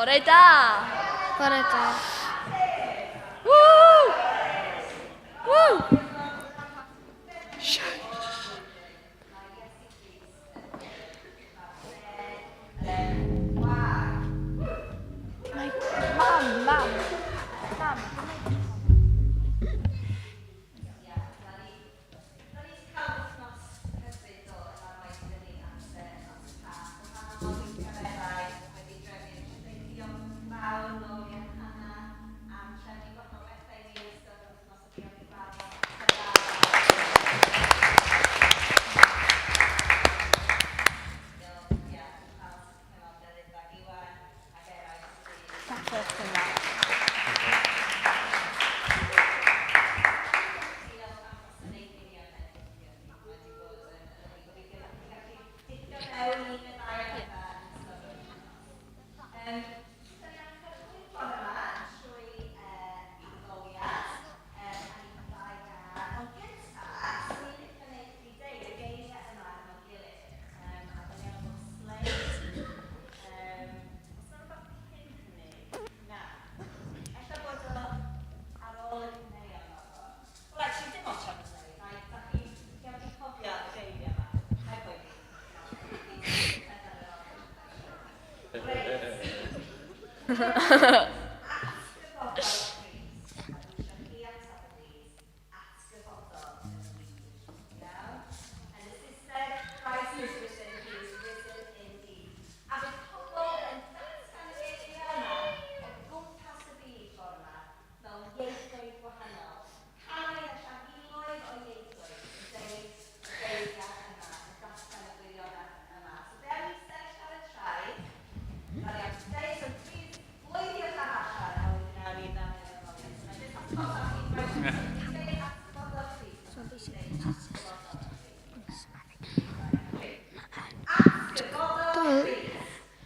Bore da! Bore da. Woo! Woo! My mam, mam, mam.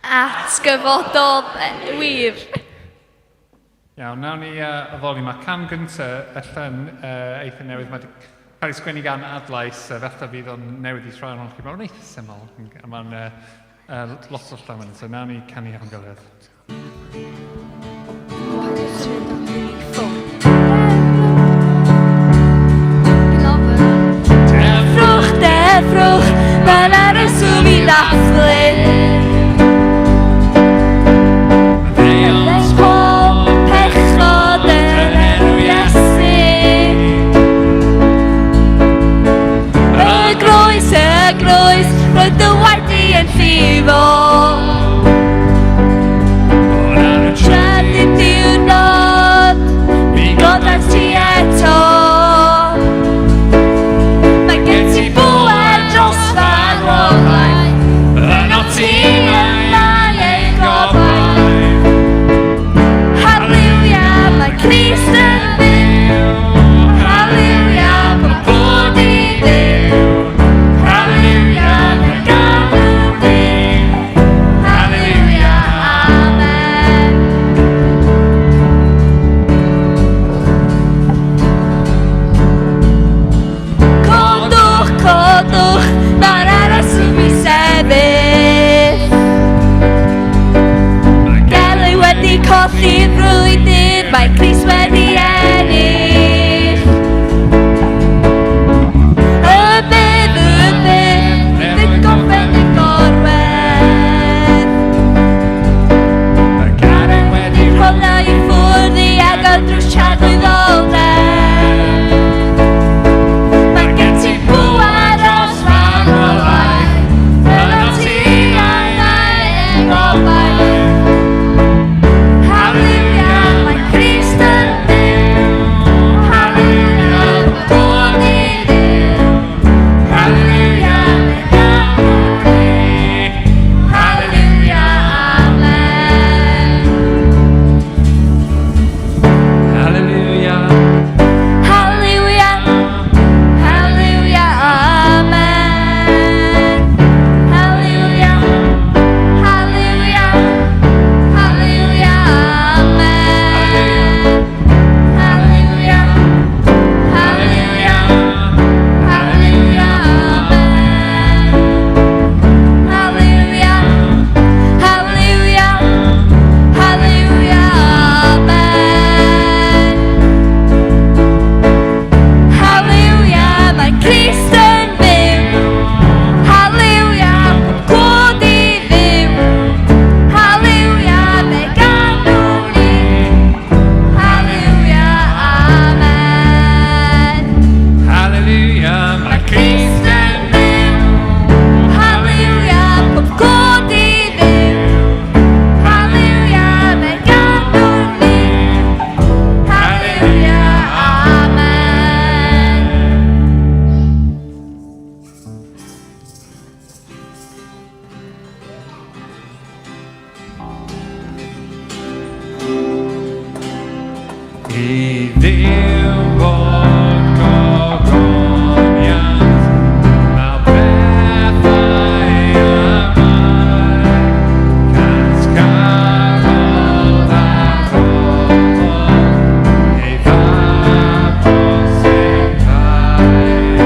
Atgyfododd wir. Iawn, nawn ni addoli. Mae cam gyntaf y llyn eitha newydd. Mae wedi cael ei sgwennu gan Adlais, felly fydd o'n newydd i rhai ohonoch chi. Mae'n eitha syml, a mae'n lot o llawen, so nawn ni canu efo'n gilydd. Deffrwch, deffrwch, mae'n aros i fi ddathlu. Maddeuant pob pechod yn enw Iesu. Y groes, y groes, roedd dy waed di yn llifo. Trydydd diwrnod, mi godais ti eto. Mae gen ti bŵer dros farwolaeth, yno ti y mae ein gobaith. Haleluia, mae Crist yn fyw. Haleluia, mae bod i Dduw. Haleluia, mae galw fi. I Dduw bod gogoniant fel pethau y mae, cant cafodd a rhoddodd ei fab dros ein rhaid,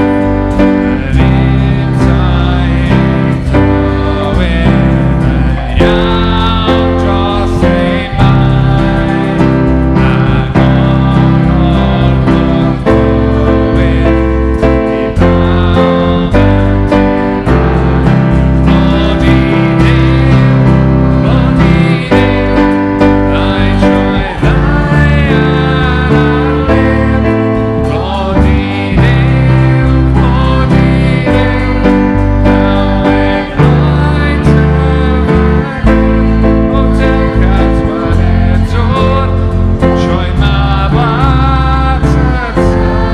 yr yntau ein tywyn yn iawn dros ein bai, agor o'r bywyd i bawb yn Clod i Dduw, clod i Dduw, a'i troi ddaear ar lef. Clod i Dduw, clod i Dduw, daw eflaen tyfag. O dewch at waredwr, troi mab at y tad.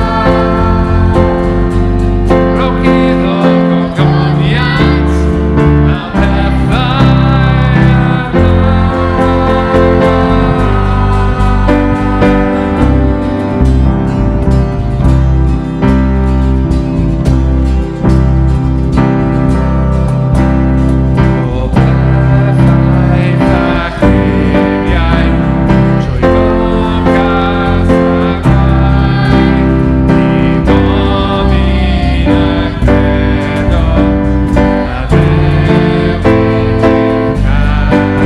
Rhowch iddo gogoniant fel pethau ar O pethau bach eiriau, trwy bob gath a gau, i bob un a gredo, a ddewid i'w cael.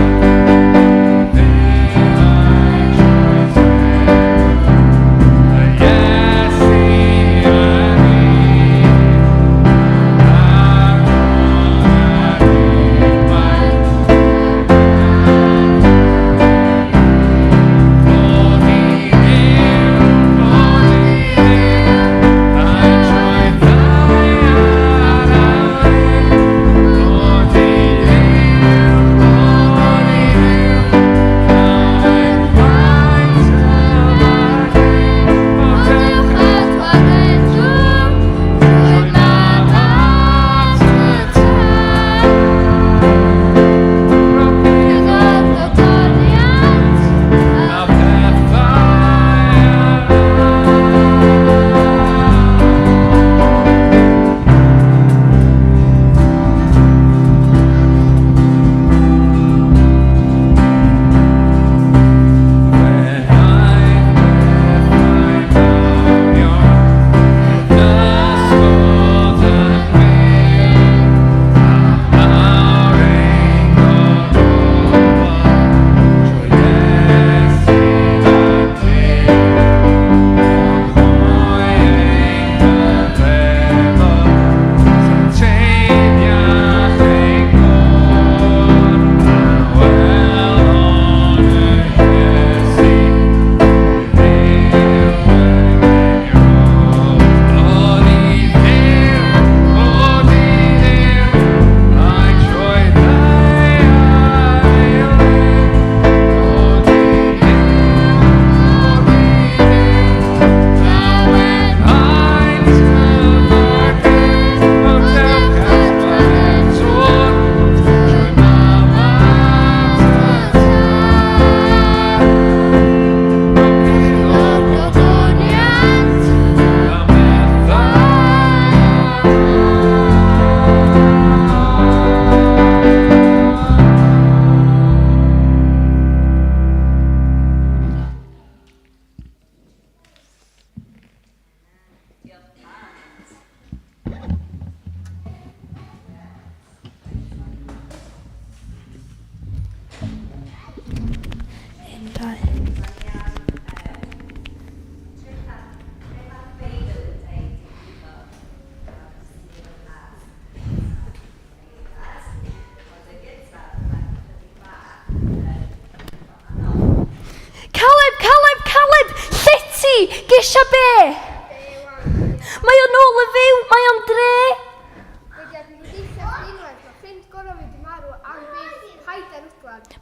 Dduw a'i trwy y Iesu a ni, Un, dau. Caleb, Caleb, Caleb! Lle ti? Gesio be? Mae o'n ôl y fyw, mae o'n dre.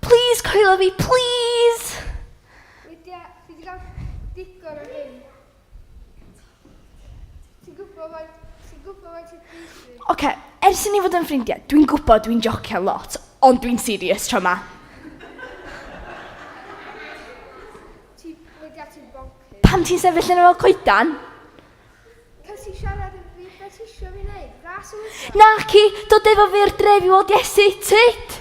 Please, coelio fi, please! Oce, ers i ni fod yn ffrindiau, dwi'n gwybod dwi'n jocio lot, ond dwi'n serious tro 'ma. Ti, Lydia, ti'n bonkers. Pam ti'n sefyll yna fel coedan? Cos ti siarad efo fi, be ti isio fi wneud? Ras o wybod? Naci, dod efo fi i'r dref i weld Iesu, tyd!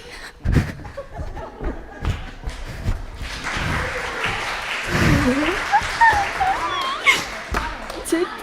Tyd.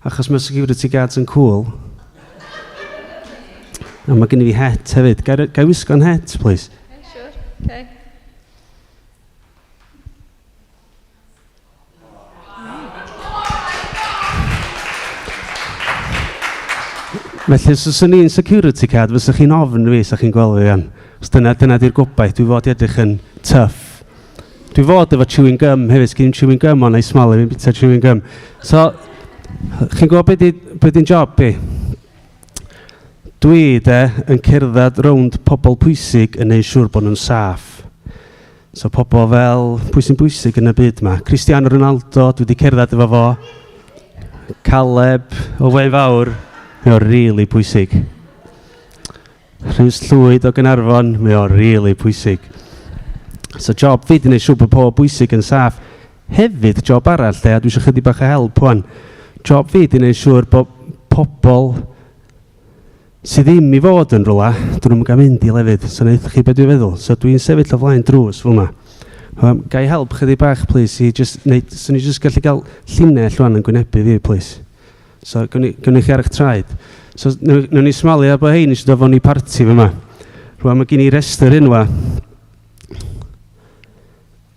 Achos mae security guards yn cool. A mae gen i fi het hefyd. Ga i wisgo'n het, please? Okay, sure. Okay. Felly, os oes ni'n security card, fysa chi'n ofn fi, sa chi'n gweld fi fan. Os dyna, dyna di'r gobaith, dwi fod i edrych yn tough. Dwi fod efo chewing gum hefyd, sgyn chewing gum o'n ei smalu, fi'n bita chewing gum. So, chi'n gwybod beth di, be di'n job fi? Dwi, de, yn cerdded rownd pobl pwysig yn neud siŵr bod nhw'n saff. So pobl fel, pwy sy'n bwysig yn y byd yma? Cristiano Ronaldo, dwi wedi cerdded efo fo. Caleb, o Wen Fawr, mae o'n rili really pwysig. Rhys Llwyd o Gynarfon, mae o'n rili really pwysig. So job fi di wneud siŵr bod pobl bwysig yn saff. Hefyd, job arall de, a dwi eisiau chydig bach o help wan. Job fi di wneud siŵr bod pobl sydd ddim i fod yn rhywle, dyn nhw'n cael mynd i lefydd. So wneud chi beth dwi'n feddwl. So dwi'n sefyll o flaen drws fel yma. Um, ga i help chydig bach, please, i just, neud, so ni just gallu cael llinell wan yn gwynebu fi, please. So, gwn ni, gwn ni chi ar eich traed. So, newn ni smalu ar bod hein eisiau dod fewn i parti fe yma. Rwan, mae gen i restr enwa.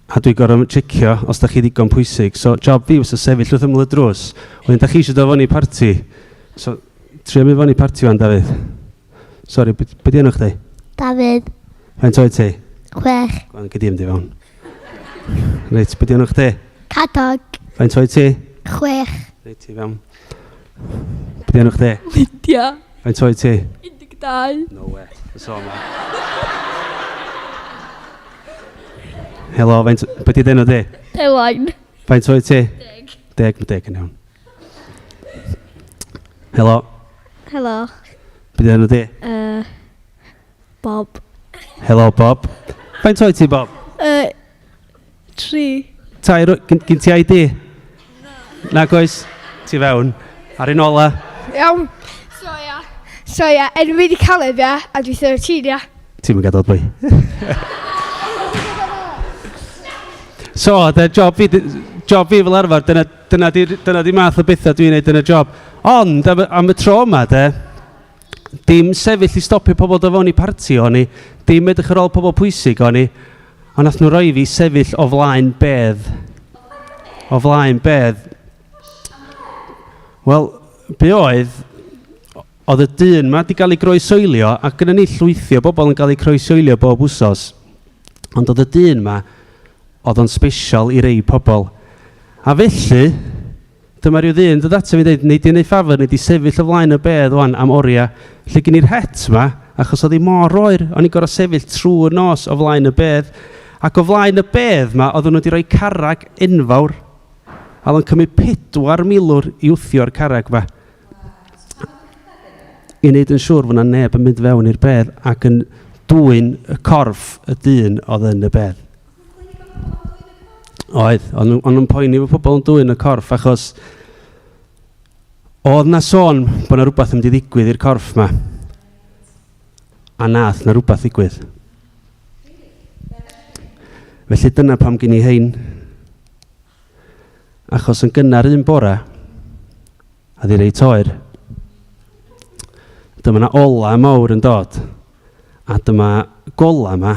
A dwi gorfod checio os da chi ddigon pwysig. So, job fi fysa sefyll wrth ymyl y drws. Wedyn, da chi eisiau dod fewn i parti. So, trio mynd fewn i parti fan, Dafydd. Sori, be, be di enw chdi? Dafydd. Faint oed ti? 6. Gwan, gyd i mynd i fewn. Reit, be di enw chdi? Cadog. Faint oed ti? 6. Reit, ti fewn. Be di enw chdi? Lydia. Faint oed ti? 12. No way. So ma. Helo, faint... Be di enw di? Elain. Faint oed ti? 10. 10, mae 10 yn iawn. Helo. Helo. Be di enw di? Bob. Helo, Bob. Faint oed ti, Bob? 3. Tair, gyn, gyn ti ID? Na. Nag oes? Ti fewn. Ar un ola. Iawn. So ia. So ia, enw fi di Caleb ia, a dwi 13 ia. Ti'n mynd gadael bwy. So, de, job fi, job fi fel arfer, dyna, dyna, di, dyna di math o bethau dwi'n neud yn y job. Ond, am, am y tro yma, de, Dim sefyll i stopio pobl dod fewn i parti o'n i, dim edrych ar ôl pobl pwysig o'n i, ond nath nhw roi fi sefyll o flaen bedd. O flaen bedd. Wel, be oedd, oedd y dyn ma di gael ei groesoelio, ac gyda ni llwythi o bobl yn cael eu croesoelio bob wsos, ond oedd y dyn ma, oedd o'n special i rei pobl. A felly, Dyma rhyw ddyn dod ato fi dweud, nei di wneud ffafr, nei di sefyll o flaen y bedd wan am oriau. Felly gen i'r het ma, achos oedd hi mor oer, o'n i'n gorfod sefyll trwy'r nos o flaen y bedd. Ac o flaen y bedd ma, oedden nhw wedi rhoi carreg enfawr. A oedd o'n cymryd 4 milwr i wthio'r carreg ma. I wneud yn siŵr fod na neb yn mynd fewn i'r bedd ac yn dwyn y corff y dyn oedd yn y bedd. Oedd, o'n nhw'n poeni fod pobl yn dwyn y corff achos oedd na sôn bod na rhywbeth yn mynd i ddigwydd i'r corff ma. A nath na rhywbeth ddigwydd. Felly dyna pam gen i hein. Achos yn gynnar un bora, a ddi reit oer, dyma na ola mawr yn dod. A dyma gola yma,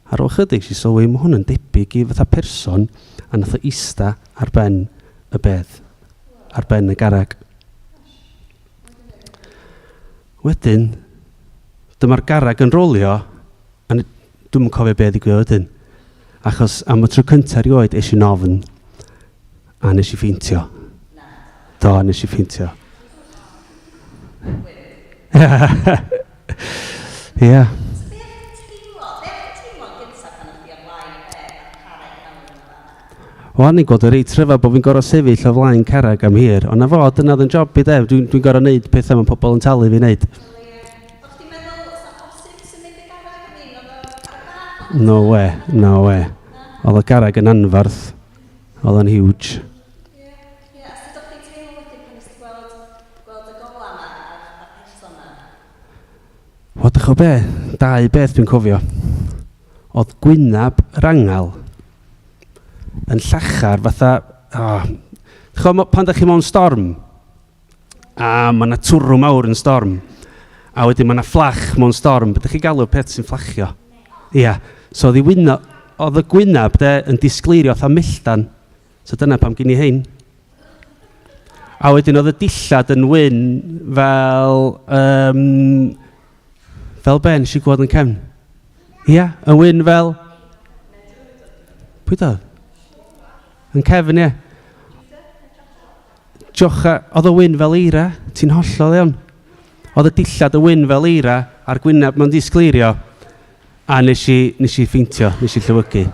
ar ôl chydig si sylwi, mae hwn yn debyg i fatha person, a nath o ista ar ben y bedd, ar ben y garreg. Wedyn, dyma'r garreg yn rolio, a dwi'm yn cofio be ddigwyddodd wedyn. Achos am y tro cyntaf erioed es i'n ofn, a nes i ffeintio. Do, nes i ffeintio. Ie. Wel, ni'n gweld y reit rhyfedd bod fi'n gorfod sefyll o flaen carreg am hir, ond na fo, dyna oedd yn job i de, dwi'n dwi gorfod neud pethau mae pobl yn talu fi wneud. No way, no way. Oedd y garreg yn anfarth, oedd o'n huge. Wel, dych be, dau beth dwi'n cofio. Oedd gwynab yr angel yn llachar fatha... Oh, ch'mo, pan da chi mewn storm, a mae yna twrw mawr yn storm, a wedyn mae yna fflach mewn storm, beth ydych chi galw peth sy'n fflachio? Ia, so oedd, wyna, oedd y gwynab de yn disgleirio fatha melltan, so dyna pam gen i hein. A wedyn oedd y dillad yn wyn fel... Um, fel be nes i gweld yn cefn? Ia, yn wyn fel... Pwy doedd? Yn cefn, ie. Jocha, oedd o wyn fel eira, ti'n hollol iawn. Oedd y dillad yn wyn fel eira, a'r gwyneb mae'n disgleirio. A nes i, nes i ffeintio, nes i llewygu. Wel,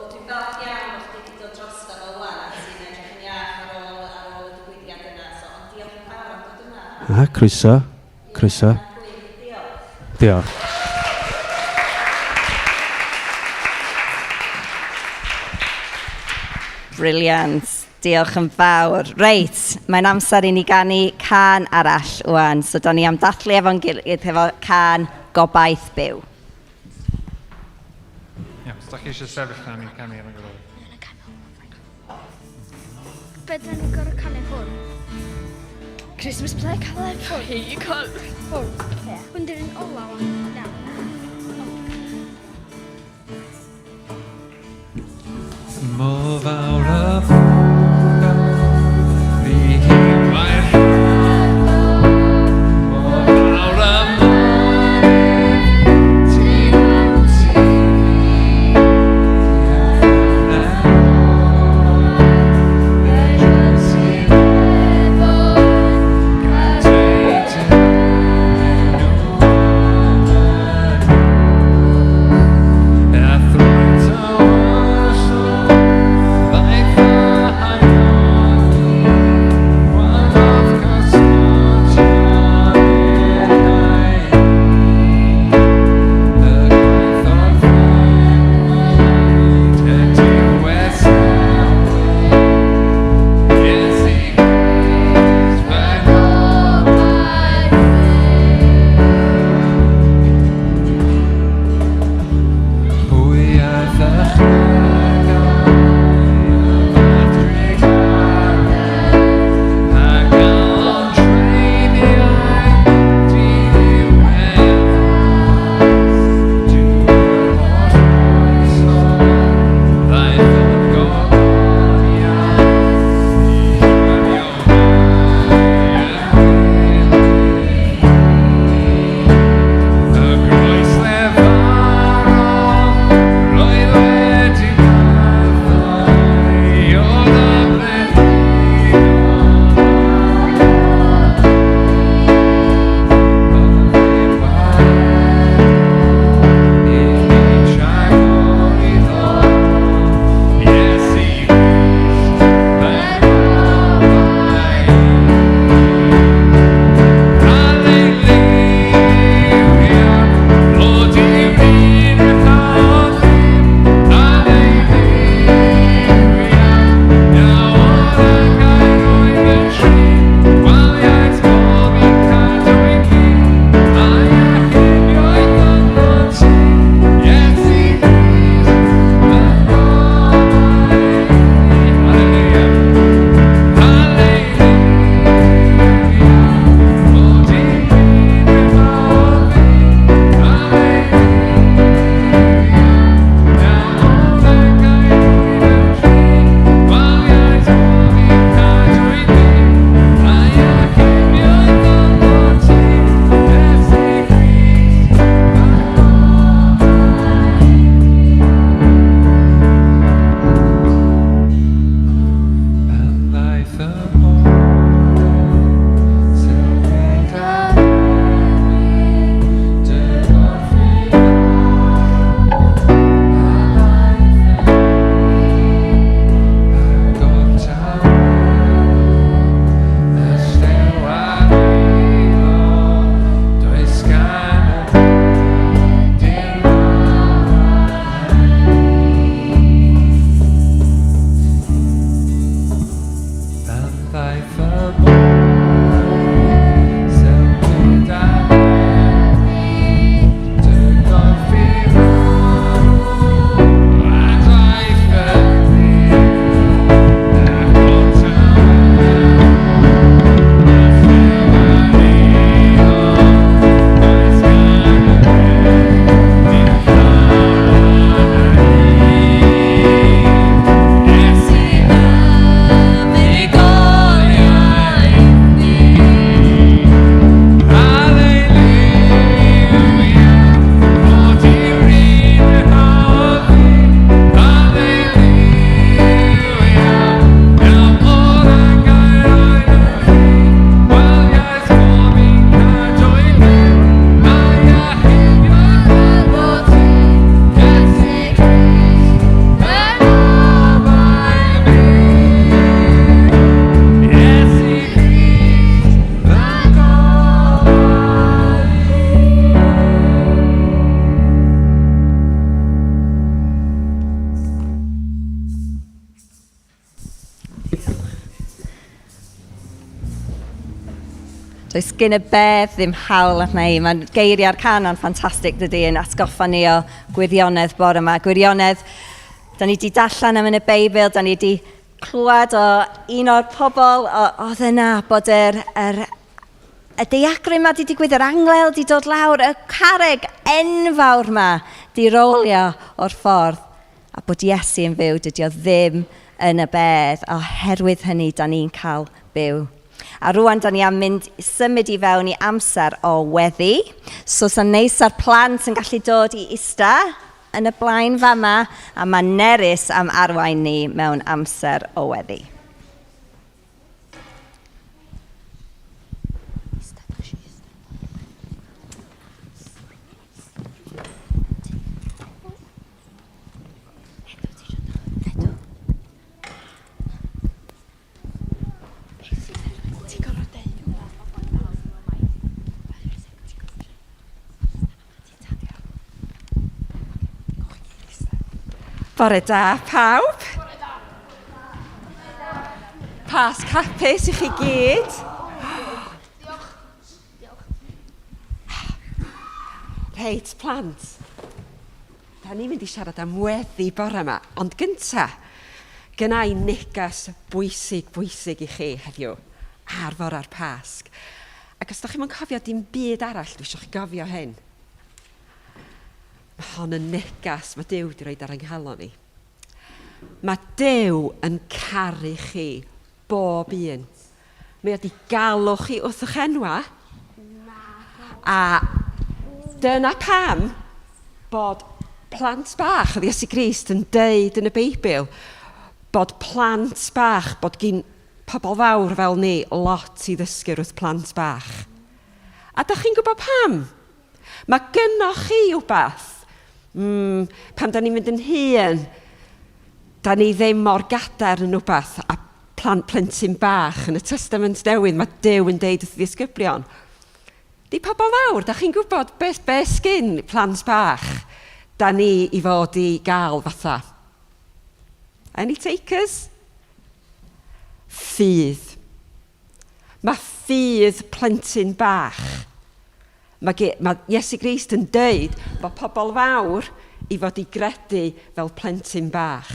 dwi'n falch iawn bod chdi wedi dod drosto fo wan a ti'n edrych yn iach ar ôl, ar ôl y digwyddiad yna. So, ond diolch yn fawr am dod yma. A, croeso, croeso. Diolch. Diolch. Brilliant. Diolch yn fawr. Reit, mae'n amser i ni ganu cân arall wan. So, da ni am dathlu efo'n gilydd hefo cân Gobaith Byw. Ie, os da chi eisiau sefyll na, ni'n canu efo'n gilydd. Be dyn ni'n gorfod canu hwn? Christmas play, Caleb. Hwn. You can't. Hwn. Hwn di'r un ola wan. Na. Mor fawr y bwgan, fi hi mae'r Mor fawr y mynydd, tu hwnt i fi. Fedrwn sydd efo, gan dweud enw A thrwy tywyswch, Does gen y bedd ddim hawl arna i. Mae'n geiriau'r cân yn ffantastig dydy yn atgoffa ni o gwirionedd bore yma. Gwirionedd, da ni wedi darllen am yn y Beibl, da ni wedi clywed o un o'r pobl oedd yna bod yr, yr, y daeargryn 'ma 'di digwydd, yr angel 'di dod lawr, y carreg enfawr 'ma 'di rolio o'r ffordd. A bod Iesu yn fyw, dydy o ddim yn y bedd. Oherwydd hynny, da ni'n cael byw. A rwan, da ni am mynd symud i fewn i amser o weddi. So, sa'n neis ar plant yn gallu dod i ista yn y blaen fama, a mae Nerys am arwain ni mewn amser o weddi. Bore da pawb. Pasg hapus i chi gyd. Reit, plant. Da ni'n mynd i siarad am weddi bore yma, ond gynta, gynna i neges bwysig, bwysig i chi heddiw, ar fore'r Pasg. Ac os da chi'm yn cofio dim byd arall, dwi eisiau chi gofio hyn. Mae hon yn neges mae Duw wedi rhoi ar yng nghalon i. Mae Duw yn caru chi, bob un. Mae o wedi galw chi wrth eich enwa. A dyna pam bod plant bach, oedd Iesu Grist yn deud yn y Beibl, bod plant bach, bod gin pobl fawr fel ni lot i ddysgu wrth plant bach. A da chi'n gwybod pam? Mae gynnoch chi wbath. Mm, pan da ni'n mynd yn hŷn, da ni ddim mor gadarn yn wbath a plant plentyn bach yn y Testament Newydd, mae Duw yn deud wrth ddisgyblion. Di pobl fawr, da chi'n gwybod beth, be sgyn plant bach da ni i fod i gael fatha? Any takers? Ffydd. Mae ffydd plentyn bach. Mae, ge, mae Iesu Grist yn deud bod pobl fawr i fod i gredu fel plentyn bach.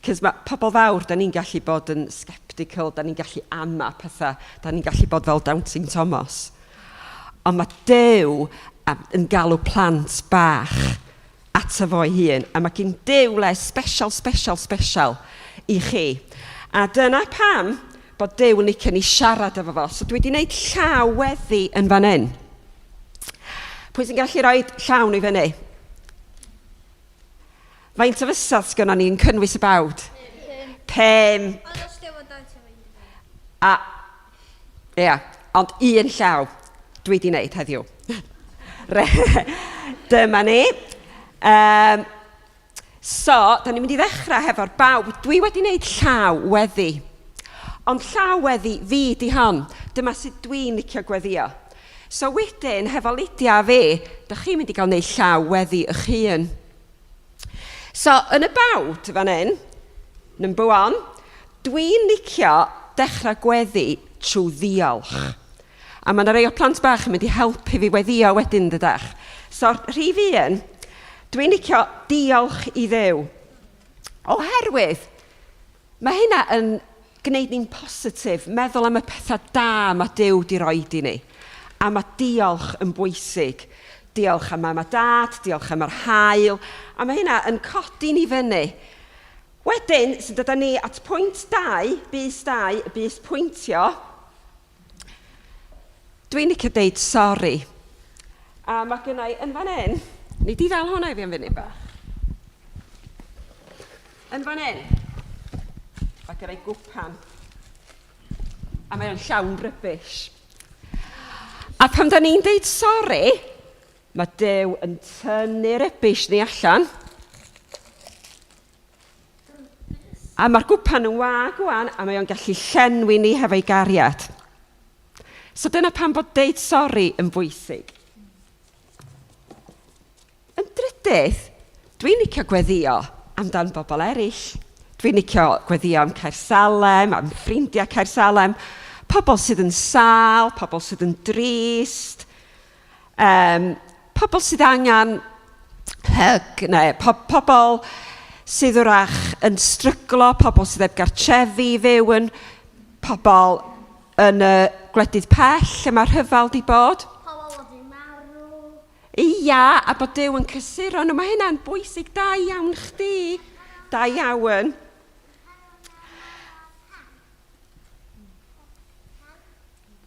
Cos mae pobl fawr, da ni'n gallu bod yn sceptical, da ni'n gallu ama pethau, da ni'n gallu bod fel Doubting Thomas. Ond mae Duw yn galw plant bach ato fo'i hun, a mae gen Duw le special, special, special i chi. A dyna pam bod Duw yn licio ni siarad efo fo. So dwi wedi gwneud llaw weddi yn fan hyn. Pwy sy'n gallu rhoi llaw nhw i fyny? Faint o fysedd sgynnon ni yn cynnwys y bawd? Pum. A, ia, ond un llaw dwi wedi wneud heddiw. Dyma ni. Um, so, da ni'n mynd i ddechrau hefo'r bawb. Dwi wedi wneud llaw weddi. Ond llaw weddi fi di hon. Dyma sut dwi'n licio gweddio. So wedyn, hefo Lydia a fi, da chi'n mynd i gael wneud llaw weddi eich hun. So, yn y bawd fan hyn, number one, dwi'n licio dechrau gweddi trwy ddiolch. A mae yna rei o plant bach yn mynd i helpu fi weddio wedyn, dydach. So, rhif un, dwi'n licio diolch i Dduw. Oherwydd, mae hynna yn gwneud ni'n positif, meddwl am y pethau da mae Duw di roed i ni. A mae diolch yn bwysig. Diolch am mam a dad, diolch am yr haul, a mae hynna yn codi ni fyny. Wedyn, sy'n dod â ni at pwynt 2, bys 2, y bys pwyntio. Dwi'n licio deud sori. A mae gennau yn fan hyn, ni di ddal hwnna i fi am funud bach. Yn fan hyn, mae gennau gwpan. A mae o'n llawn rybys. A pan da ni'n deud sori, mae Duw yn tynnu rybys ni allan. A mae'r gwpan yn wag wan, a mae o'n gallu llenwi ni hefo'i gariad. So dyna pam bod deud sori yn bwysig. Yn drydydd, dwi'n licio gweddio amdan bobl eraill. Dwi'n licio gweddio am Caersalem, am ffrindiau Caersalem. Pobl sydd yn sâl, pobl sydd yn drist, um, pobl sydd angen hug, neu po pobl sydd wrach yn stryglo, pobl sydd heb gartrefi i fyw yn, pobl yn y gwledydd pell lle mae rhyfel di bod. Pobl wedi marw. Ia, a bod Duw yn cysuro nhw. Mae hynna'n bwysig. Da iawn chdi. Da iawn.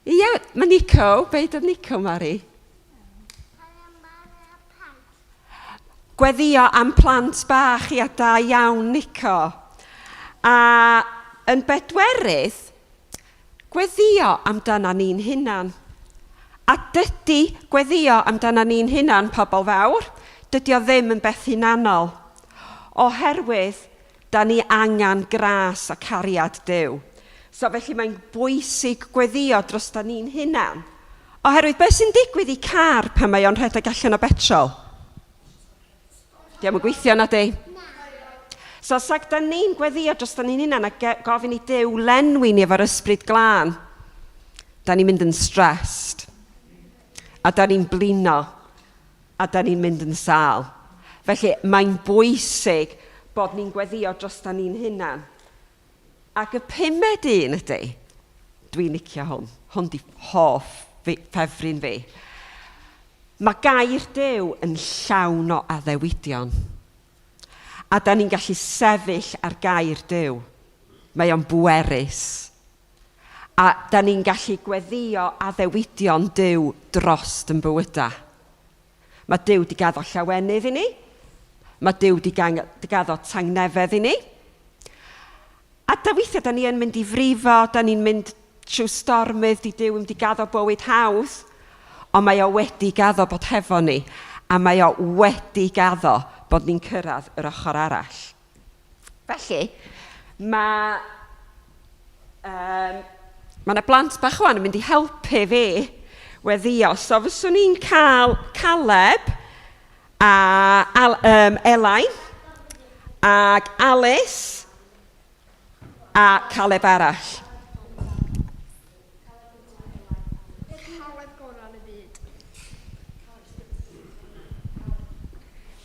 Ia, mae Nico. Be doedd Nico, Mari? Gweddio am plant bach, ia, da iawn, Nico. A yn bedwerydd, gweddio amdana ni'n hunan. A dydy gweddio amdana ni'n hunan, pobl fawr, dydy o ddim yn beth hunanol. Oherwydd, da ni angen gras a cariad Duw. So felly mae'n bwysig gweddio dros da ni'n hunan. Oherwydd beth sy'n digwydd i car pan mae o'n rhedeg allan o betrol? Di o'm yn gweithio na di? So os ag da ni'n gweddio dros da ni'n hunan a gofyn i Duw lenwi ni efo'r ysbryd glân, da ni'n mynd yn stressed. A da ni'n blino. A da ni'n mynd yn sâl. Felly mae'n bwysig bod ni'n gweddio dros da ni'n hunan. Ac y pumed un ydy, dwi'n licio hwn, hwn di hoff fi, ffefryn fi. Mae gair Duw yn llawn o addewidion. A da ni'n gallu sefyll ar gair Duw. Mae o'n bwerus. A da ni'n gallu gweddio addewidion Duw drost yn bywydau. Mae Duw di gaddo llawenydd i ni. Mae Duw di, gang, di gaddo tangnefedd i ni. A da weithiau, da ni yn mynd i frifo, da ni'n mynd trwy stormydd, di Duw ddim di gaddo bywyd hawdd, ond mae o wedi gaddo bod hefo ni, a mae o wedi gaddo bod ni'n cyrraedd yr ochr arall. Felly, mae um, mae yna blant bach wan yn mynd i helpu fi weddio. So fyswn i'n cael Caleb a Al, um, Elain ac Alice a Caleb arall. Caleb gorau yn y byd.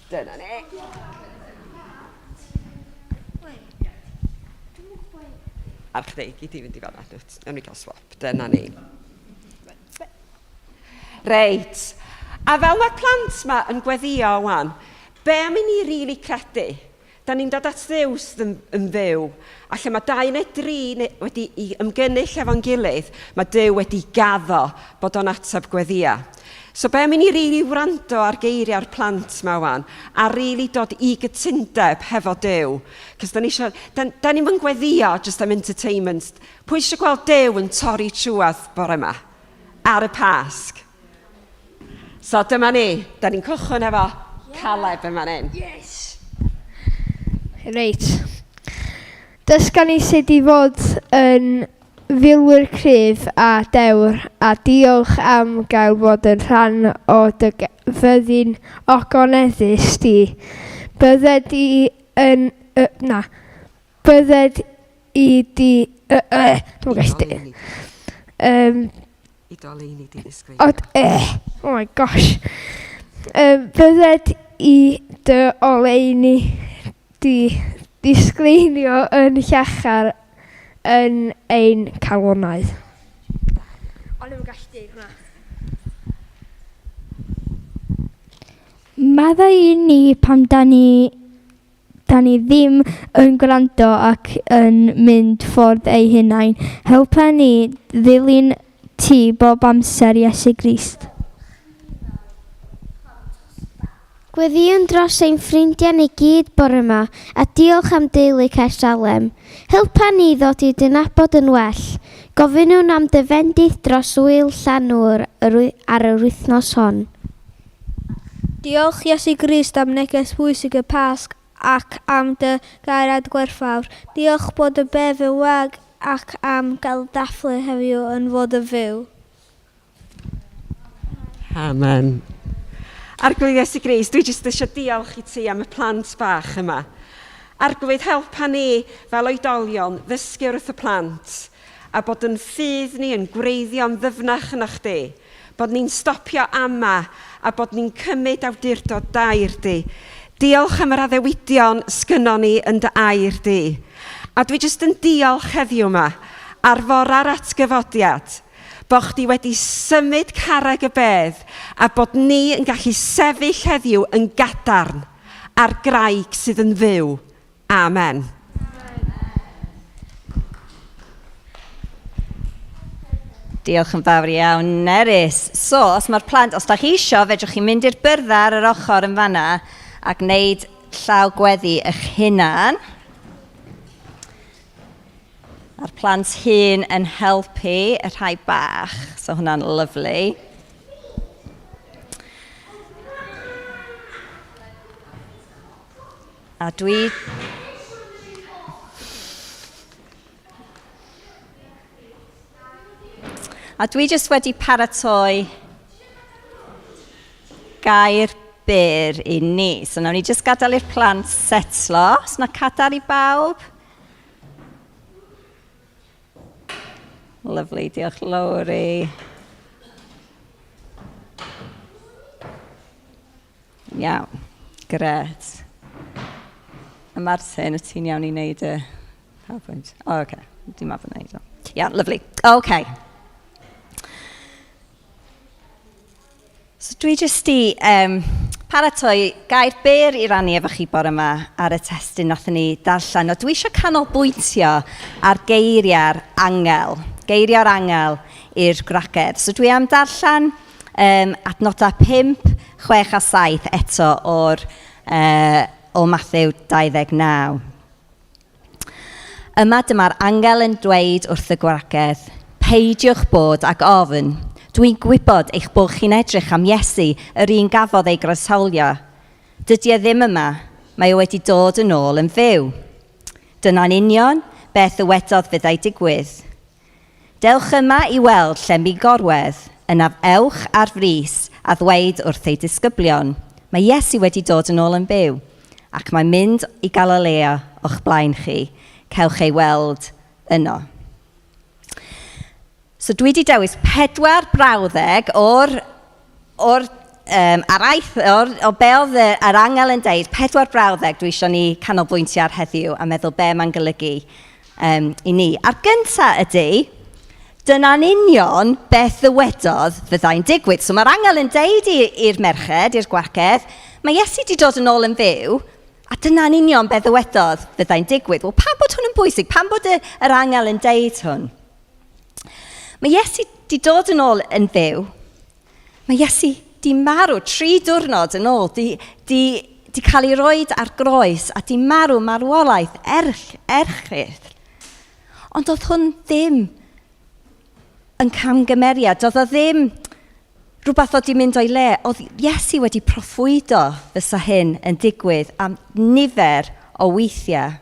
Dyna ni. Ar chdi, gyd i fynd i fan'na. Nawn ni gael swap. Dyna ni. Reit. A fel mae'r plant ma yn gweddio wan, be am i ni rili really credu? Da ni'n dod at Dduw sydd yn, yn fyw. A lle mae dau neu dri neu, wedi i ymgynnull efo'n gilydd, mae Duw wedi gaddo bod o'n ateb gweddia. So be am i ni rili really wrando ar geiriau'r plant ma wan, a rili really dod i gytundeb hefo Duw. Cos da ni isio, da, da ni'n mynd gweddio just am entertainment. Pwy eisiau gweld Duw yn torri trwadd bore yma? Ar y Pasg. So dyma ni, da ni'n cychwyn efo Caleb yma hyn. Yes! Reit. Dysga ni sut i fod yn filwyr cryf a dewr a diolch am gael bod yn rhan o dy fyddin ogoneddus di. Bydded i yn... Uh, na. Bydded i di... Uh, uh, dwi'n gallu... Um, I doleini di ddisgwyl. Od, eh, oh my gosh. Um, bydded i dy oleuni di disgleinio yn llachar yn ein calonau. O'n i'n gallu deud hwnna. Maddau i ni pam da ni, da ni ddim yn gwrando ac yn mynd ffordd eu hunain. Helpa ni ddilyn ti bob amser, Iesu Grist. Gweddïwn dros ein ffrindiau ni gyd bore yma, a diolch am deulu Caersalem. Helpa ni ddod i dy nabod yn well. Gofynnwn am dy fendith dros ŵyl Llanŵr ar yr wythnos hon. Diolch Iesu Grist am neges bwysig y Pasg ac am dy gariad gwerthfawr. Diolch bod y bedd yn wag ac am gael dathlu heddiw yn fod yn fyw. Amen. Arglwydd Iesu Grist, dwi jyst eisiau diolch i ti am y plant bach yma. Arglwydd, helpa ni fel oedolion ddysgu wrth y plant a bod yn ffydd ni yn gwreiddio'n ddyfnach yna chdi, bod ni'n stopio ama a bod ni'n cymryd awdurdod dair di. Diolch am yr addewidion sgynnon ni yn dy air di. A dwi jyst yn diolch heddiw yma ar fora'r atgyfodiad bod chdi wedi symud carreg y bedd a bod ni yn gallu sefyll heddiw yn gadarn ar graig sydd yn fyw. Amen. Diolch yn fawr iawn, Nerys. So, os mae'r plant, os da chi isio, fedrwch chi mynd i'r byrddau ar yr ochr yn fanna a gwneud llaw gweddi eich hunan. A'r plant hyn yn helpu y rhai bach, so hwnna'n lyflu. A dwi... A dwi jyst wedi paratoi gair byr i ni. So nawn ni jyst gadael i'r plant setlo. Os na cadar i bawb? Lovely, diolch Lowri. Iawn, gret. A Martin, y ti'n iawn i wneud y PowerPoint? O, oh, oce. Okay. Dwi'n meddwl wneud o. Iawn, lovely. Oce. Okay. So dwi jyst i um, paratoi gair byr i rannu efo chi bore yma ar y testun nathon ni darllen. O, dwi eisiau canolbwyntio ar geiriau'r angel, geiriau'r angel i'r gwragedd. So dwi am darllen um, adnodau 5, 6 a 7 eto o'r, uh, o Matthew 29. Yma dyma'r angel yn dweud wrth y gwragedd, peidiwch bod ag ofn. Dwi'n gwybod eich bod chi'n edrych am Iesu, yr un gafodd ei groesawlio. Dydy e ddim yma, mae o wedi dod yn ôl yn fyw. Dyna'n union beth ddywedodd fyddai digwydd. Dewch yma i weld lle mi gorwedd, yna ewch ar frys a ddweud wrth ei disgyblion, mae Iesu wedi dod yn ôl yn byw, ac mae'n mynd i Galilea o'ch blaen chi, cewch ei weld yno. So dwi wedi dewis pedwar brawddeg o'r, or, um, araith, o'r, o be oedd yr angel yn deud, pedwar brawddeg dwi eisiau ni canolbwyntio ar heddiw a meddwl be mae'n golygu um, i ni. A'r gyntaf ydy, dyna'n union beth ddywedodd fyddai'n digwydd. So mae'r angel yn deud i'r merched, i'r gwragedd, mae Iesu wedi dod yn ôl yn fyw, a dyna'n union beth ddywedodd fyddai'n digwydd. Wel, pam bod hwn yn bwysig? Pam bod y, yr angel yn deud hwn? Mae Iesu wedi dod yn ôl yn fyw. Mae Iesu di marw tri diwrnod yn ôl, di, di, di cael ei roed ar groes a di marw marwolaeth erch, erchyll. Ond oedd hwn ddim yn camgymeriad, oedd o ddim rhywbeth oedd di mynd o'i le. Oedd Iesu wedi proffwydo fysa hyn yn digwydd am nifer o weithiau.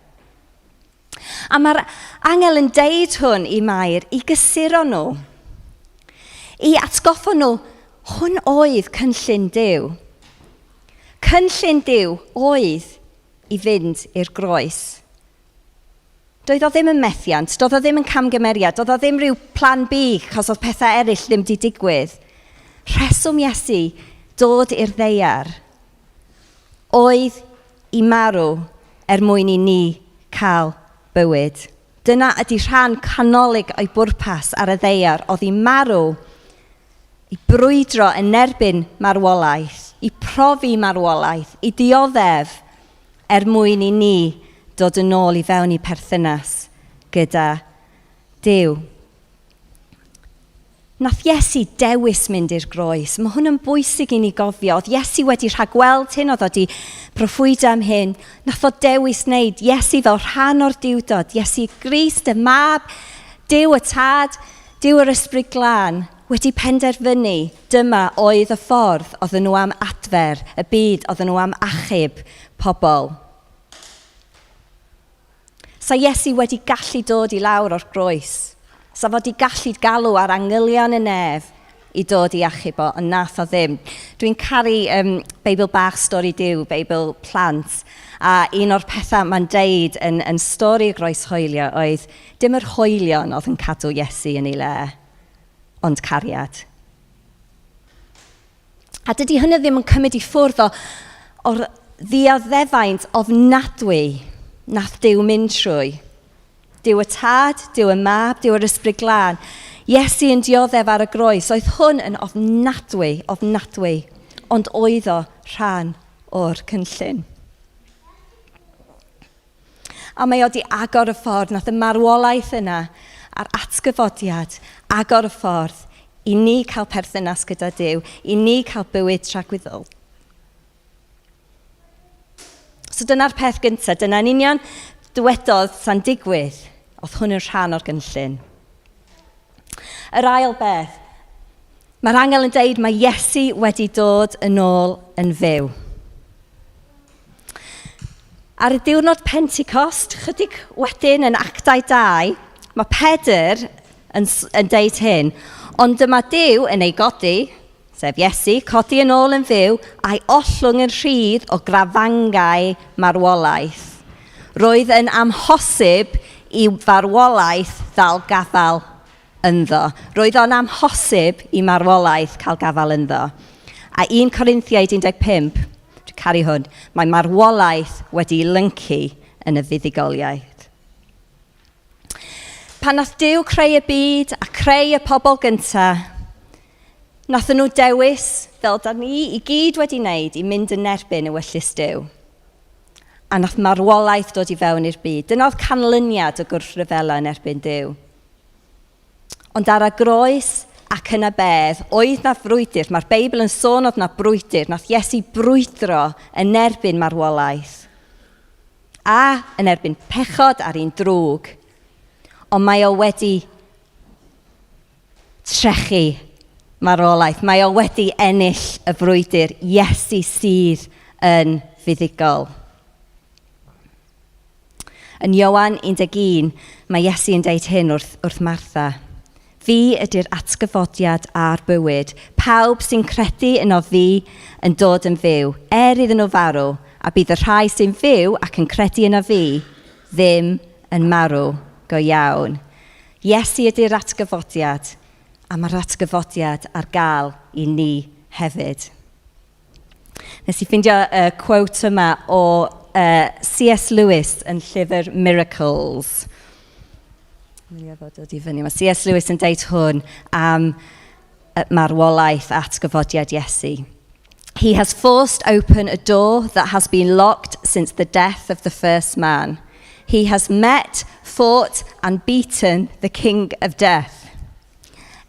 A mae'r angel yn deud hwn i Mair i gysuro nhw, i atgoffa nhw, hwn oedd cynllun Duw. Cynllun Duw oedd i fynd i'r groes. Doedd o ddim yn methiant, doedd o ddim yn camgymeriad, doedd o ddim rhyw plan B, chos oedd pethau eraill ddim wedi digwydd. Rheswm Iesu dod i'r ddeiar oedd i marw er mwyn i ni cael bywyd. Dyna ydy rhan canolig o'i bwrpas ar y ddaear, oedd i marw, i brwydro yn erbyn marwolaeth, i profi marwolaeth, i dioddef er mwyn i ni dod yn ôl i fewn i perthynas gyda Duw. Nath Iesu dewis mynd i'r groes. Mae hwn yn bwysig i ni gofio. Oedd Iesu wedi rhagweld hyn, oedd wedi proffwydo am hyn. Nath o dewis wneud Iesu fel rhan o'r diwdod. Iesu Grist, y mab, Duw y Tad, Duw yr Ysbryd Glân, wedi penderfynu dyma oedd y ffordd oedden nhw am adfer y byd, oedden nhw am achub pobl. Sa Iesu wedi gallu dod i lawr o'r groes. Sa fo 'di gallu galw ar angylion y nef. i dod i achub o, ond nath o ddim. Dwi'n caru um, Beibl bach stori Duw, Beibl plant, a un o'r pethau mae'n deud yn, yn stori y groes hoelio oedd dim yr hoelion oedd yn cadw Iesu yn ei le, ond cariad. A dydy hynny ddim yn cymryd i ffwrdd o, o'r ddioddefaint ofnadwy nath Duw mynd trwy. Duw y Tad, Duw y Mab, Duw yr Ysbryd Glân. Iesu yn dioddef ar y groes. Oedd hwn yn ofnadwy, ofnadwy, ond oedd o rhan o'r cynllun. A mae o 'di agor y ffordd, nath y marwolaeth yna a'r atgyfodiad agor y ffordd i ni cael perthynas gyda Duw, i ni cael bywyd tragwyddol. So dyna'r peth gyntaf, dyna'n union dywedodd sa'n digwydd, oedd hwn yn rhan o'r gynllun. Yr ail beth, mae'r angel yn deud mae Iesu wedi dod yn ôl yn fyw. Ar y diwrnod Pentecost, chydig wedyn yn Actau 2, mae Pedr yn, yn deud hyn, ond dyma Duw yn ei godi, sef Iesu, codi yn ôl yn fyw, a'i ollwng yn rhydd o grafangau marwolaeth. Roedd yn amhosib i farwolaeth ddal gafael ynddo. Roedd o'n amhosib i marwolaeth cael gafael ynddo. A 1 Corinthiaid 15, dwi'n caru hwn, mae marwolaeth wedi lyncu yn y fuddugoliaeth. Pan nath Duw creu y byd a creu y pobl gyntaf, nath nhw dewis, fel da ni i gyd wedi wneud, i mynd yn erbyn ewyllys Duw. A nath marwolaeth dod i fewn i'r byd. Dyna oedd canlyniad y gwrthryfela yn erbyn Duw. Ond ar y groes ac yn y bedd, oedd na frwydr. Mae'r Beibl yn sôn oedd na brwydr. Nath Iesu brwydro yn erbyn marwolaeth. A yn erbyn pechod a'r un drwg. Ond mae o wedi trechu marwolaeth. Mae o wedi ennill y frwydr. Iesu sydd yn fuddugol. Yn Ioan 11, mae Iesu yn deud hyn wrth, wrth Martha. Fi ydy'r atgyfodiad a'r bywyd. Pawb sy'n credu yno fi yn dod yn fyw, er iddyn nhw farw, a bydd y rhai sy'n fyw ac yn credu yno fi ddim yn marw go iawn. Iesu ydy'r atgyfodiad, a mae'r atgyfodiad ar gael i ni hefyd. Nes i ffeindio y quote yma o uh, C.S. Lewis yn llyfr Miracles. Mynd i fod dod i fyny. Mae C.S. Lewis yn deud hwn am marwolaeth atgyfodiad Iesu. He has forced open a door that has been locked since the death of the first man. He has met, fought, and beaten the king of death.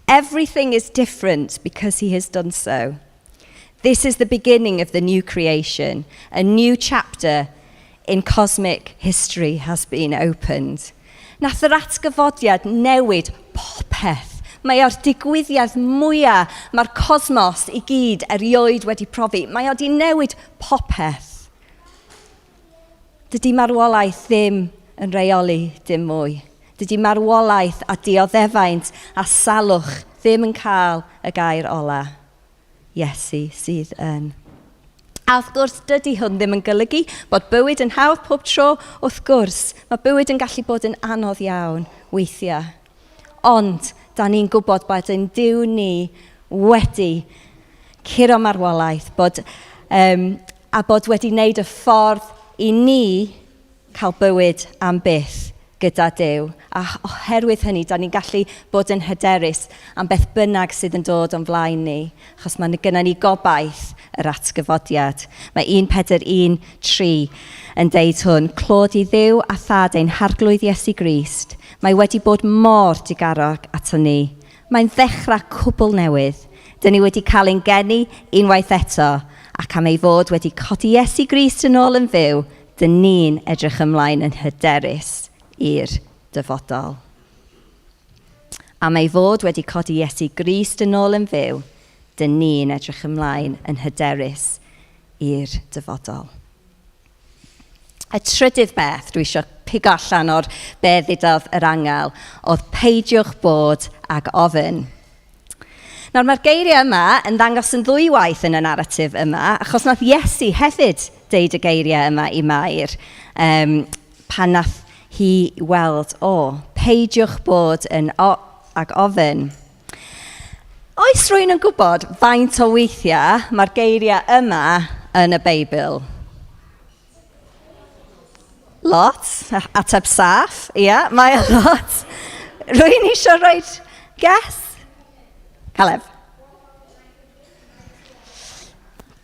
Everything is different because he has done so. This is the beginning of the new creation. A new chapter in cosmic history has been opened. Nath yr atgyfodiad newid popeth. Mae o'r digwyddiad mwyaf mae'r cosmos i gyd erioed wedi profi. Mae o di newid popeth. Dydy marwolaeth ddim yn reoli dim mwy. Dydy marwolaeth a dioddefaint a salwch ddim yn cael y gair ola. Iesu sydd yn. A wrth gwrs, dydy hwn ddim yn golygu bod bywyd yn hawdd pob tro. Wrth gwrs, mae bywyd yn gallu bod yn anodd iawn weithiau. Ond, da ni'n gwybod bod ein Duw ni wedi curo marwolaeth, bod, um, a bod wedi wneud y ffordd i ni cael bywyd am byth gyda Duw. A oherwydd hynny, da ni'n gallu bod yn hyderus am beth bynnag sydd yn dod o'n flaen ni, achos mae gynnon ni gobaith yr atgyfodiad. Mae 1 Pedr 1, 3 yn deud hwn, Clod i Dduw a thad ein harglwydd Iesu Grist. Mae wedi bod mor digarog ato ni. Mae'n ddechrau cwbl newydd. Dyn ni wedi cael ein geni unwaith eto, ac am ei fod wedi codi Iesu Grist yn ôl yn fyw, dyn ni'n edrych ymlaen yn hyderus i'r dyfodol. Am ei fod wedi codi Iesu Grist yn ôl yn fyw, dyn ni'n edrych ymlaen yn hyderus i'r dyfodol. Y trydydd beth dwi eisiau pigo allan o'r be ddudodd yr angel oedd peidiwch bod ag ofyn. Nawr mae'r geiriau yma yn ddangos yn ddwywaith yn y naratif yma, achos nath Iesu hefyd deud y geiriau yma i Mair um, pan nath hi weld o. Peidiwch bod yn o ag ofyn. Oes rhywun yn gwybod faint o weithiau mae'r geiriau yma yn y Beibl? Lot. Ateb saff. Ia, yeah, mae o lot. Rwy'n eisiau rhoi guess? Caleb.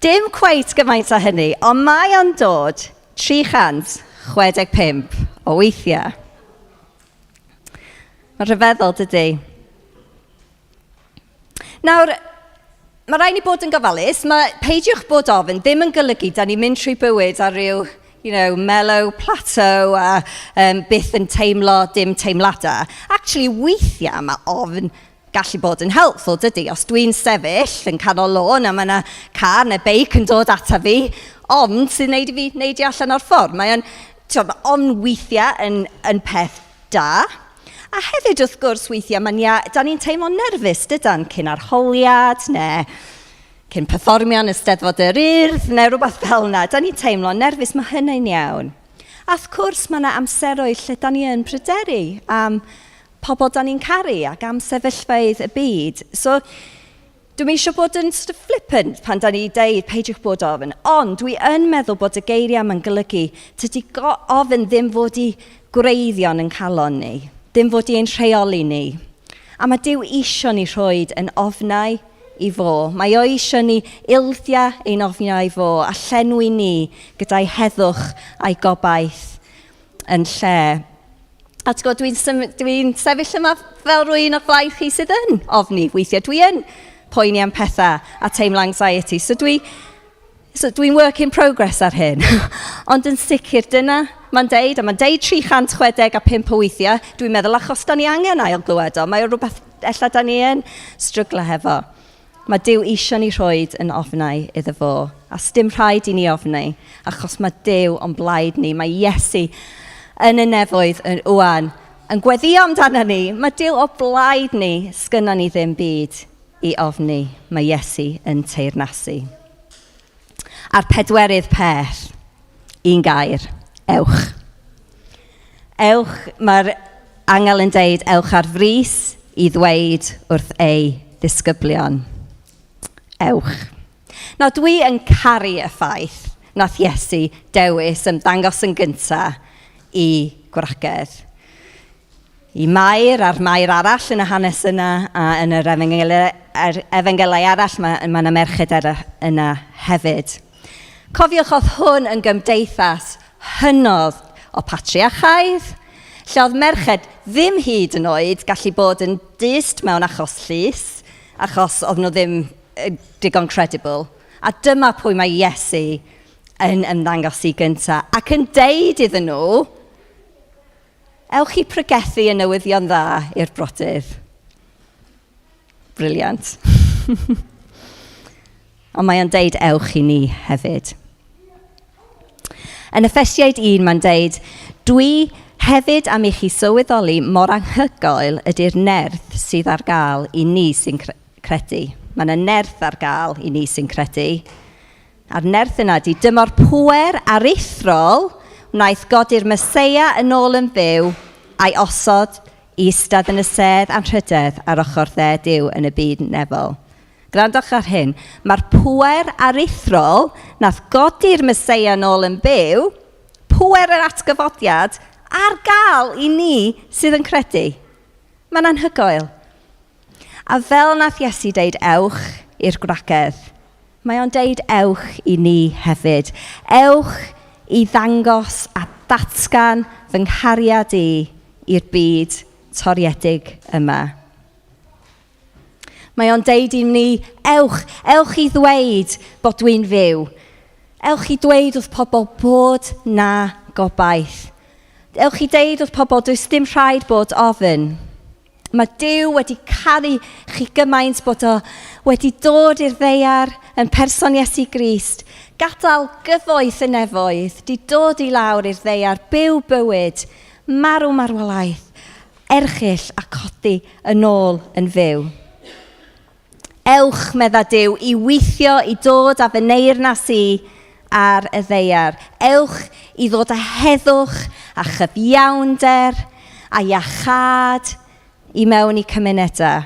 Dim cweit gymaint â hynny, ond mae o'n dod 365 o weithiau. Mae'n rhyfeddol, dydy? Nawr, mae rhaid ni bod yn gofalus. Mae peidiwch bod ofn ddim yn golygu da ni'n mynd trwy bywyd ar ryw you know, mellow plateau a um, byth yn teimlo dim teimladau. Actually, weithiau mae ofn gallu bod yn helpful, dydy? Os dwi'n sefyll yn canol lôn a mae yna car neu beic yn dod ata fi, ofn sy'n neud i fi neidio allan o'r ffordd. Mae o'n, mae ofn weithiau yn, yn peth da. A hefyd, wrth gwrs, weithiau, mae'n ia, da ni'n teimlo'n nerfus, dydan, cyn arholiad neu cyn perfformio yn y Steddfod yr Urdd neu rhywbeth fel yna. Da ni'n teimlo'n nerfus, mae hynny'n iawn. A wrth gwrs, mae yna amseroedd lle da ni yn pryderu am pobl da ni'n caru ac am sefyllfaoedd y byd. So, Dwi'm eisiau bod yn sort of flippant pan da ni deud peidiwch bod ofn, ond dwi yn meddwl bod y geiriau yma'n golygu tydi ofn ddim fod i gwreiddion yn calon ni, ddim fod i ein rheoli ni. A mae Duw isio ni rhoed yn ofnau i fo. Mae o isio ni ildio ein ofnau i fo a llenwi ni gyda'i heddwch a'i gobaith yn lle. A ti'n gwybod, dwi'n dwi sefyll yma fel rwy'n o'r blaen chi sydd yn ofni. Weithiau dwi yn poeni am pethau a teimlo anxiety. So dwi, so dwi'n work in progress ar hyn. Ond yn sicr dyna mae'n deud, a mae'n deud 365 o weithiau, dwi'n meddwl achos da ni angen ail glywed o. Mae o rhywbeth ella da ni yn stryglo hefo. Mae Duw eisiau ni rhoed yn ofnau iddo fo. A sdim rhaid i ni ofni, achos mae Duw o'n blaid ni. Mae Iesu yn y nefoedd yn wwan yn gweddio amdano ni. Mae Duw o blaid ni, sgynnon ni ddim byd i ofni. Mae Iesu yn teyrnasu. A'r pedwerydd peth, un gair, ewch. Ewch, mae'r angel yn deud ewch ar frys i ddweud wrth ei ddisgyblion. Ewch. Nawr dwi yn caru y ffaith nath Iesu dewis ymddangos yn gyntaf i gwragedd. I Mair a'r Mair arall yn y hanes yna a yn yr efengylau, er, efengylau arall mae, mae yna merched eraill yna hefyd. Cofiwch oedd hwn yn gymdeithas hynod o patriarchaidd, lle oedd merched ddim hyd yn oed gallu bod yn dyst mewn achos llys, achos oedd nhw ddim digon credible. A dyma pwy mae Iesu yn ymddangos i gyntaf ac yn deud iddyn nhw, ewch i pregethu y newyddion dda i'r brodydd. Briliant. Ond mae o'n deud ewch i ni hefyd. Yn Effesiaid 1 mae'n deud, dwi hefyd am i chi sylweddoli mor anhygoel ydy'r nerth sydd ar gael i ni sy'n credu. Mae yna nerth ar gael i ni sy'n credu. A'r nerth yna ydy dyma'r pŵer aruthrol wnaeth godi'r Meseia yn ôl yn fyw a'i osod i eistedd yn y sedd anrhydedd ar ochr dde Duw yn y byd nefol. Gwrandwch ar hyn. Mae'r pŵer aruthrol nath godi'r Meseia nôl yn byw, pŵer yr atgyfodiad, ar gael i ni sydd yn credu. Mae'n anhygoel. A fel nath Iesu deud ewch i'r gwragedd, mae o'n deud ewch i ni hefyd. Ewch i ddangos a datgan fy nghariad i i'r byd toriedig yma. Mae o'n deud i ni, ewch, ewch i ddweud bod dwi'n fyw. Ewch i dweud wrth pobl bod na gobaith. Ewch i deud wrth pobl does dim rhaid bod ofn. Mae Duw wedi caru chi gymaint bod o wedi dod i'r ddaear yn person Iesu Grist, gadael gyfoeth y nefoedd, di dod i lawr i'r ddaear, byw bywyd, marw marwolaeth, erchyll a codi yn ôl yn fyw. Ewch, medda Duw, i weithio i dod â fy neyrnas i ar y ddaear. Ewch i ddod â heddwch a chyfiawnder a iachâd i mewn i cymunedau.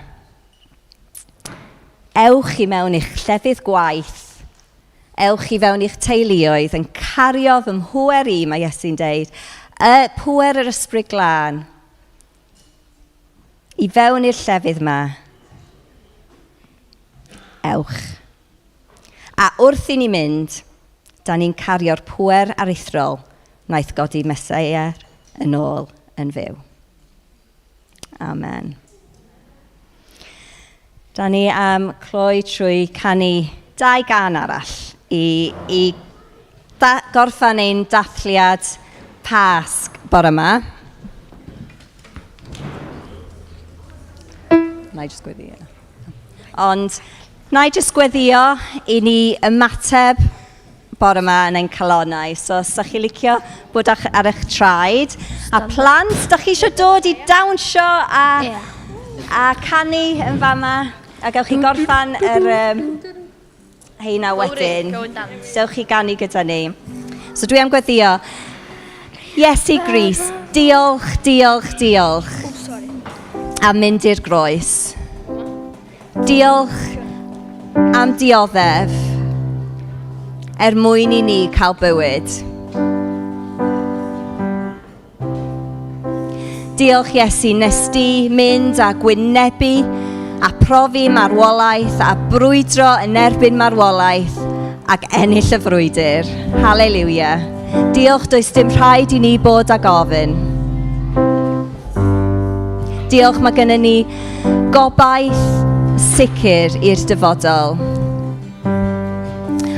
Ewch i mewn i'ch llefydd gwaith. Ewch i fewn i'ch teuluoedd yn cario fy mhŵer i, mae Iesu'n deud, y pŵer yr ysbryd glân, i fewn i'r llefydd yma. Ewch. A wrth i ni mynd, da ni'n cario'r pŵer aruthrol wnaeth godi Meseia yn ôl yn fyw. Amen. Da ni am cloi trwy canu dau gan arall i, i da, gorffan ein dathliad Pasg bore yma. Na i jyst gweddio. Ond na i jyst gweddio i ni ymateb bore yma yn ein calonnau. So os ydych chi licio bod ar eich traed. A plant, da chi eisiau dod i dawnsio a, yeah. a canu yn fama? A gewch chi gorffan yr um, heina wedyn. Dewch chi ganu gyda ni. So dwi am gweddio. Iesu Grist, diolch, diolch, diolch am mynd i'r groes. Diolch am dioddef er mwyn i ni cael bywyd. Diolch Iesu, nes di mynd a gwynebu a profi marwolaeth a brwydro yn erbyn marwolaeth ac ennill y frwydr. Haleluia. Diolch, does dim rhaid i ni bod ag ofyn. Diolch, mae gennym ni gobaith sicr i'r dyfodol.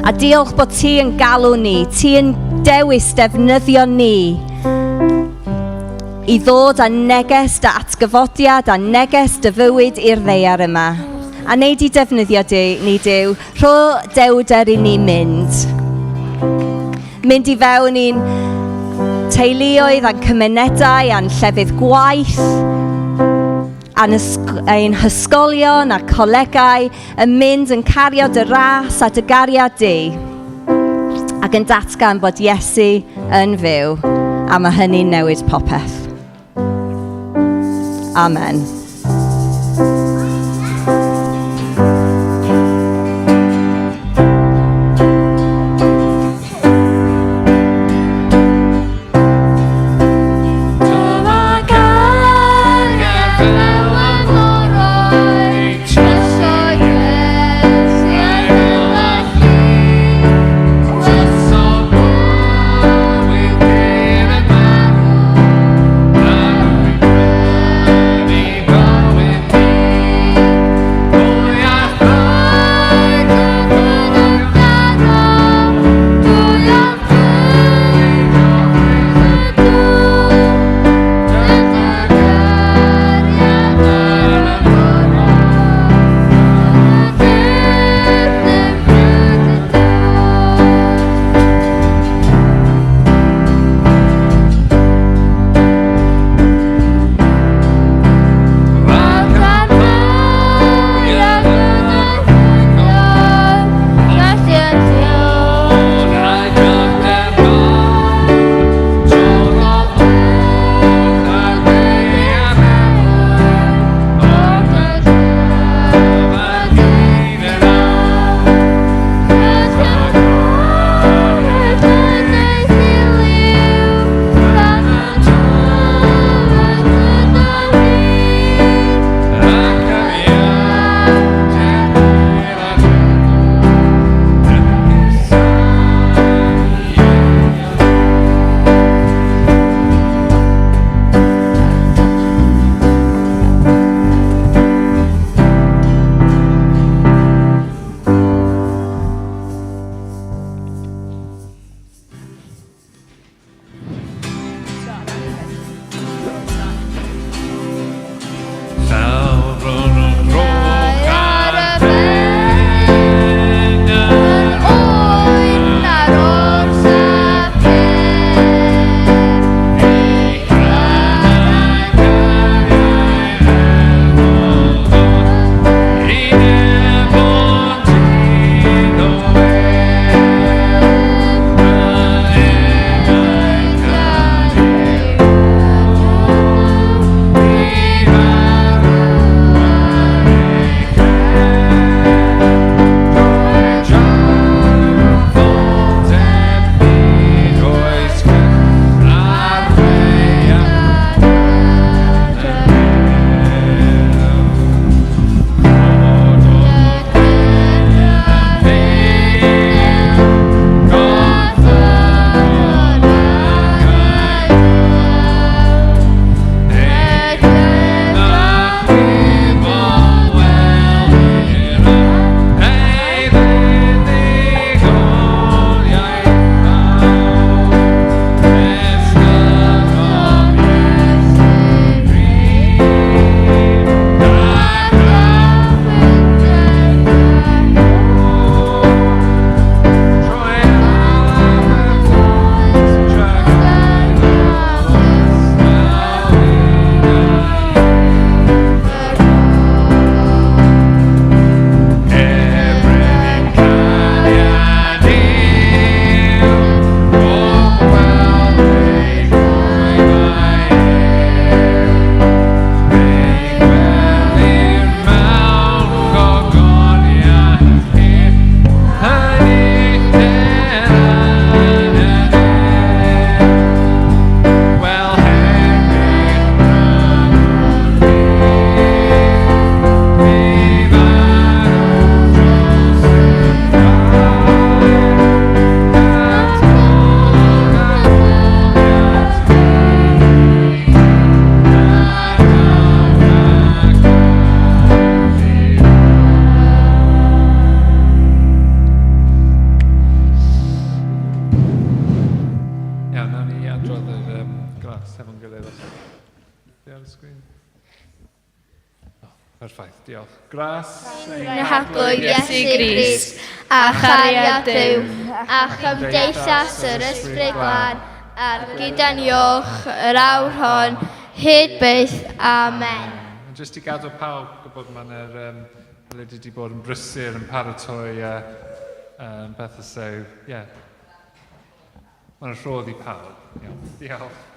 A diolch bod ti yn galw ni, ti yn dewis defnyddio ni i ddod â neges dy atgyfodiad a neges dy fywyd i'r ddaear yma. A wneud i defnyddio di, ni Duw, rho dewder i ni mynd. Mynd i fewn i'n teuluoedd a'n cymunedau a'n llefydd gwaith, a'n ein hysgolion a colegau yn mynd yn cario dy ras a dy gariad di ac yn datgan bod Iesu yn fyw a mae hynny'n newid popeth. Amen. gras hefo'n gilydd. Os Di ar y sgrin? Oh, perffaith, diolch. Gras ein Harglwydd Iesu Grist, a chariad Duw, a chymdeithas yr Ysbryd Glân, ar gyda ni och yr awr hon, hyd byth. Amen. Jyst i gadw pawb gwybod mae'n yr um, Lyd wedi bod yn brysur yn paratoi pethau, so, yeah. Mae'n rhodd i pawb. Iawn. Diolch.